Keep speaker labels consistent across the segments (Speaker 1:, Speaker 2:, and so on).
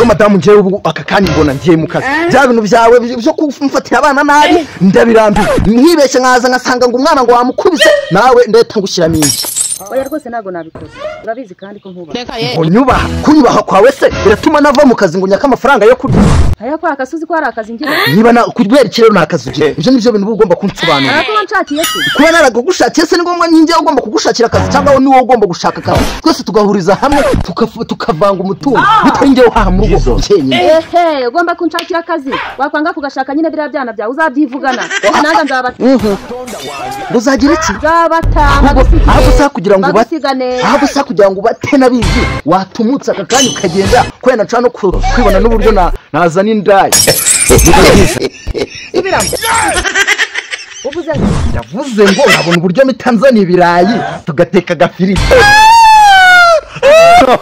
Speaker 1: Rero madamu ngewe ubu aka kanya mbona ngiye mu kazi. Bya bintu byawe byo kumfatira abana nabi ndabirambiwe. Nkibeshye nkaza ngasanga ngo umwana ngo wamukubise nawe ndahita ngushyiramo indi.
Speaker 2: Oya rwose ntago nabikoze. Urabizi kandi ko nkubaha.
Speaker 1: Ngo nyubaha, kunyubaha kwawe se biratuma nava mu kazi ngo nyaka amafaranga yo kurya.
Speaker 2: Aya kwa akazi ko ari akazi ngira.
Speaker 1: Niba na kubera iki rero nta kazi ugira. Ibyo nivyo bintu uba ugomba kunsobanurira.
Speaker 2: Kuba nshakiye se.
Speaker 1: Kuba naragugushakiye se ni ngombwa ninjye ugomba kugushakira akazi cyangwa ni wowe ugomba gushaka akazi. Twese tugahuriza hamwe tukavanga umutungo. Bitari njye uhaha mu rugo cyenyine.
Speaker 2: Ehe, ugomba kunshakira akazi. Wakwanga kugashaka nyine biriya byana byawe uzabyivugana. Nanjye nzabata.
Speaker 1: Uzagira iki?
Speaker 2: Nzabatanga.
Speaker 1: Ahubwo sa kugira ngo ahubwo sa kugira ngo ubate nabizi watumutse aka kanya ukagenda kwena nca no kwibona n'uburyo nazana indaya. Ndavuze ngo urabona uburyo mitanzana ibirayi tugateka agafiriti.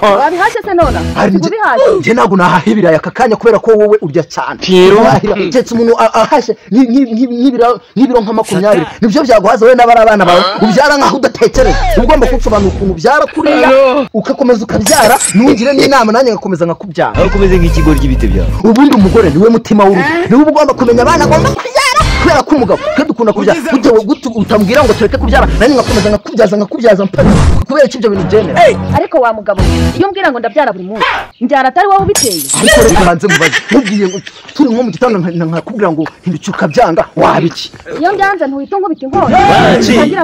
Speaker 2: Wabihashye se nona? Ubihashye?
Speaker 1: Njye ntabwo nahaha ibirayi aka kanya kubera ko wowe urya cyane. Keretse umuntu ahashye nk'ibiro nka 20 nibyo byaguhaza wowe n'abari abana bawe ubyara nkaho udatekereza. Uba ugomba kunsobanura ukuntu ubyara kuriya ugakomeza ukabyara ntungire n'inama nanjye ngakomeza nkakubyara.
Speaker 3: Aho ukomeze nk'ikigo ry'ibiti byawe.
Speaker 1: Ubundi umugore niwe mutima w'urugo, niwe uba ugomba kumenya abana agomba kubyara kubera ko umugabo twe dukunda kubyara. Gute utambwira ngo tureke kubyara nanjye ngakomeza nkakubyaza nkakubyaza mpaka kubera iki ibyo bintu byemera.
Speaker 2: Ariko wa mugabo iyo umbwira ngo ndabyara buri munsi mbyara atari wowe ubiteye.
Speaker 1: Ariko reka banze mubaze mubwiye ngo turi nko mu gitondo nkakubwira ngo hinduka ukabyanga waba iki?
Speaker 2: Iyo mbyanze ntuhita nkubita inkonji. Utangira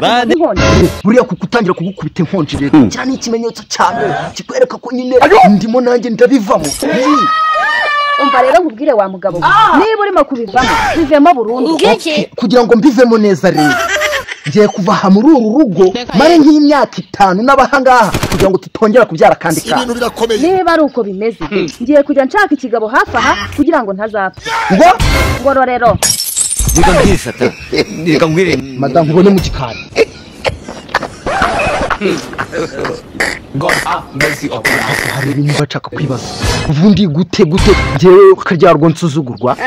Speaker 1: buriya kukutangira kugukubita inkonji rero cyane ikimenyetso cyane kikwereka ko nyine ndimo nanjye ndabivamo.
Speaker 2: Umva rero nkubwire wa mugabo niba urimo kubivamo bivemo burundu.
Speaker 1: Kugira ngo mbivemo neza rero ngiye kuva aha muri uru rugo mare nk'imyaka 5 n'abahangaha kugira ngo tutongera kubyara kandi kandi.
Speaker 2: Niba ari uko bimeze ngiye kujya nshaka ikigabo hafi aha kugira ngo ntazapfa.
Speaker 1: Ngo
Speaker 2: ngororero.
Speaker 3: Reka mbwire Satani. Reka mbwire
Speaker 1: madamu ubone mu gikari.
Speaker 4: God have mercy upon us.
Speaker 1: Hari ibintu bashaka kwibaza. Ubundi gute gute ngewe ukaryarwa nsuzugurwa.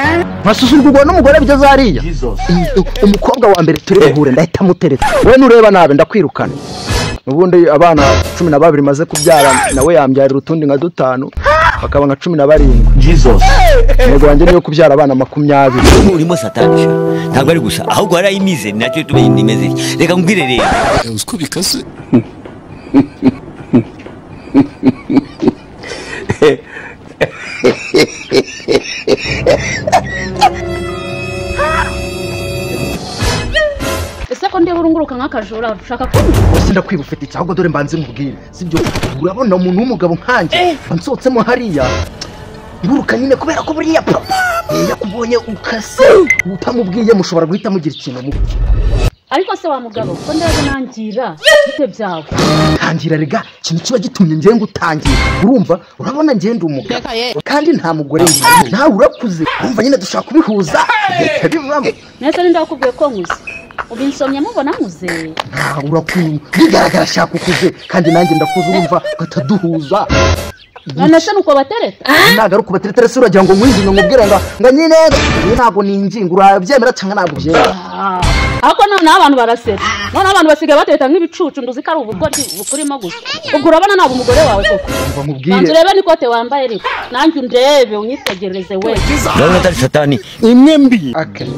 Speaker 1: Nkasuzugurwa n'umugore bigeze hariya. Umukobwa wa mbere turi buhure ndahita mutereta. Wowe nureba nabe ndakwirukana. Ubundi abana 12 maze kubyara nawe yambyarira utundi nka 5 bakaba nka 17.
Speaker 3: Jesus.
Speaker 1: Intego yanjye niyo kubyara abana 20.
Speaker 3: Urimo Satani sha. Ntabwo ari gusa ahubwo harayimize nacyo tumenye indimeze. Reka mbwire rero.
Speaker 4: Uziko bikase.
Speaker 5: Ese ko ndeba urunguruka nk'akajura ushaka kumva?
Speaker 1: Ese ndakwiba ufite iki? Ahubwo dore mbanze nkubwire. Sibyo urabona umuntu w'umugabo nkanjye nsohotsemo hariya nguruka nyine kubera ko buriya papa yakubonye ukase utamubwiye mushobora guhita mugira ikintu mu.
Speaker 5: Ariko se wa mugabo ko ndeba nangira bite byawe?
Speaker 1: Tangira rega ikintu kiba gitumye ngiye ngutangira. Urumva urabona ngiye ndi umugabo kandi nta mugore ngira. Nawe urakuze urumva nyine dushaka kubihuza bivamo.
Speaker 5: Nese ninde wakubwiye ko nkuze? Ubinsomye mubona nkuze?
Speaker 1: Nta urakuze bigaragara shaka ukuze kandi nanjye ndakuze urumva gataduhuza.
Speaker 5: None se nuko batereta?
Speaker 1: Ntago ari ukubatereta se uragira ngo nkwinginge nkubwire ngo nyine ntabwo ninginga urabyemera cyangwa ntabwo ubyemera.
Speaker 5: Ariko noneho abantu barasetsa. Noneho abantu basigaye batereta nk'ibicucu nduzi ko ari ubugoryi bukurimo gusa. Ubwo urabona ntabwo umugore wawe koko.
Speaker 1: Umva nkubwire.
Speaker 5: Banza urebe n'ikote wambaye ariko. Nanjye undebe unyitegereze we.
Speaker 3: Ndabona atari Satani.
Speaker 1: Imwe mbi. Okay.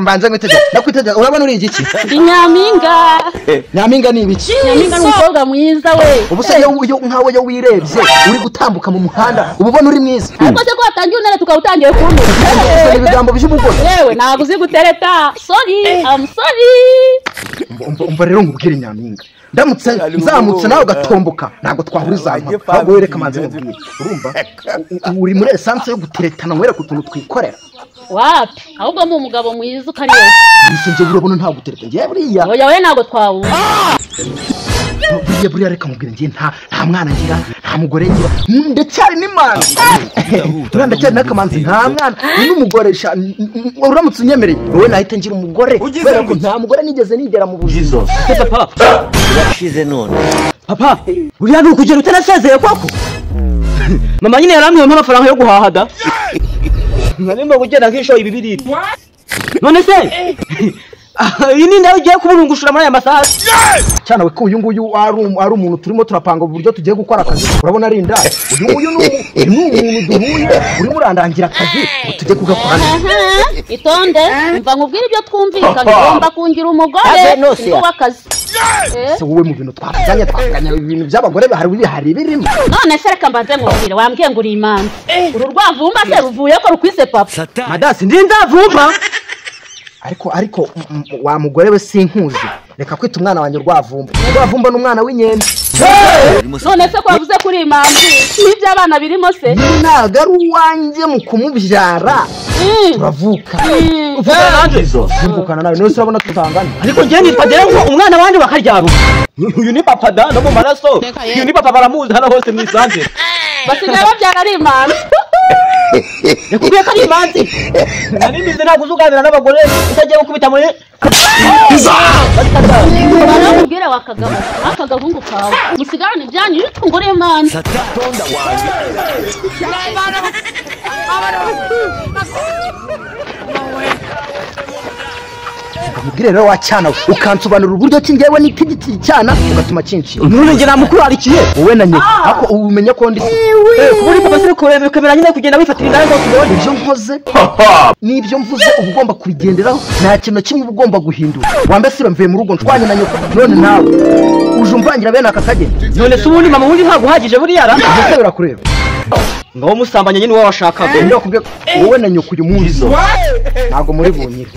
Speaker 1: Mbanze nkwitegere. Ndakwitegera urabona uri igiki?
Speaker 5: Ndi nyampinga.
Speaker 1: Nyampinga ni ibiki?
Speaker 5: Nyampinga ni umukobwa mwiza we.
Speaker 1: Ubu se iyo nkawe yo wirebye uri gutambuka mu muhanda uba ubona uri mwiza.
Speaker 5: Ariko se ko watangiye unere tukaba utangiye kuntuka.
Speaker 1: Ibigambo by'ubugoryi.
Speaker 5: Yewe ntabwo uzi gutereta. Sorry, I'm sorry.
Speaker 1: Umva rero nkubwire nyampinga. Ndamutse nzamutse nawe ugatomboka ntabwo twahuriza hamwe. Ahubwo wereka manze nkubwire. Urumva uri muri essence yo guteretana nkwereka utuntu twikorera.
Speaker 5: Wapi? Ahubwo mu mugabo mwiza ukari wowe.
Speaker 1: Ese nje urabona ntabwo gutereta ngiye buriya.
Speaker 5: Oya we ntabwo twahura.
Speaker 1: Buriya reka mubwire ngiye nta mwana ngira nta mugore ngira ndacyari n'imanzi. Ndacyari n'akamanzi nta mwana n'umugore uramutse unyemereye wowe nahita ngira umugore kubera ko nta mugore nigeze nigera mu buzima.
Speaker 3: Papa urashize none.
Speaker 6: Papa uriya ni ukugera utanasezeye koko. Mama nyine yarambwiye amafaranga yo guhaha da. Narimo kugenda nk'ishoye ibibiriti. None se Iyi ni nawe ugiye kuburungushura muri aya masaha.
Speaker 1: Cyana we ko uyu nguyu ari umuntu turimo turapanga uburyo tugiye gukora akazi. Urabona ari indaya. Uyu nguyu ni umuntu duhuye urimo urandangira akazi ngo tujye kugakora neza.
Speaker 5: Itonde, mva nkubwire ibyo twumvikanye. Ugomba kungira umugore w'akazi.
Speaker 1: Se wowe mu bintu twavuganye ibintu by'abagore hari birimo.
Speaker 5: None se reka mbanze nkubwire, wambwiye ngo uri imanzi. Uru rwavumba se ruvuye ko rukwise papa.
Speaker 6: Madasi ndi ndavumba.
Speaker 1: Ariko wa mugore we sinkuzi. Reka kwita umwana wanjye rwavumba. Rwavumba ni umwana w'inyembe.
Speaker 5: None se ko wavuze kuri imanzi n'ibyo abana birimo se?
Speaker 1: Ntabwo ari uwanjye mu kumubyara. Turavuka.
Speaker 6: Uvugana nanjye?
Speaker 1: Mvukana nawe none se urabona tutangana.
Speaker 6: Ariko njye nitwa Dere ngo umwana wanjye bakaryaba. Uyu ni papa da no mu maraso. Uyu ni papa baramuzi hano hose mu isanze.
Speaker 5: Basigaye babyara ari imanzi.
Speaker 6: Yakubwiye ko ari imanzi. Nari mbizi ntabwo uzuganira n'abagore utagiye gukubita muri.
Speaker 5: Baramubwira wa Kagabo, aka gahungu kawe musigarane ibyanyu yitungure imanzi.
Speaker 1: Mubwire rero wa cyana ukansobanurira uburyo ki njyewe n'itigiti cyana ugatuma kinshi.
Speaker 6: None njye namukurarikiye.
Speaker 1: Wowe na nyoko ako umenya ko ndi
Speaker 6: kuri papa se kureba kamera nyine kugenda wifatira indaya ngo tubone
Speaker 1: ibyo nkoze n'ibyo mvuze uba ugomba kubigenderaho, nta kintu kimwe uba ugomba guhindura. Wambe siba mvuye mu rugo nshwanye na nyoko none nawe uje umvangira bene aka kageni.
Speaker 6: None se ubundi mama wundi ntabwo uhagije buriya ra?
Speaker 1: Mbese birakureba.
Speaker 6: Ngaho musambanye nyine uwo washakaga.
Speaker 1: Ndakubwiye wowe na nyoko uyu munsi ntabwo muri bunyire.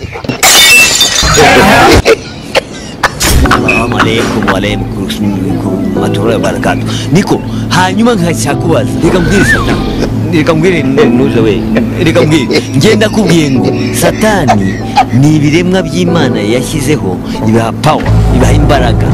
Speaker 3: Assalamu alaikum wa rahmatullahi wa barakatuh. Niko hanyuma nkacakubaza reka mbwire satani, reka mbwire nuze we, reka mbwire ngenda kubwiye ngo satani ni ibiremwa by'Imana yashyizeho ibaha power, ibaha imbaraga.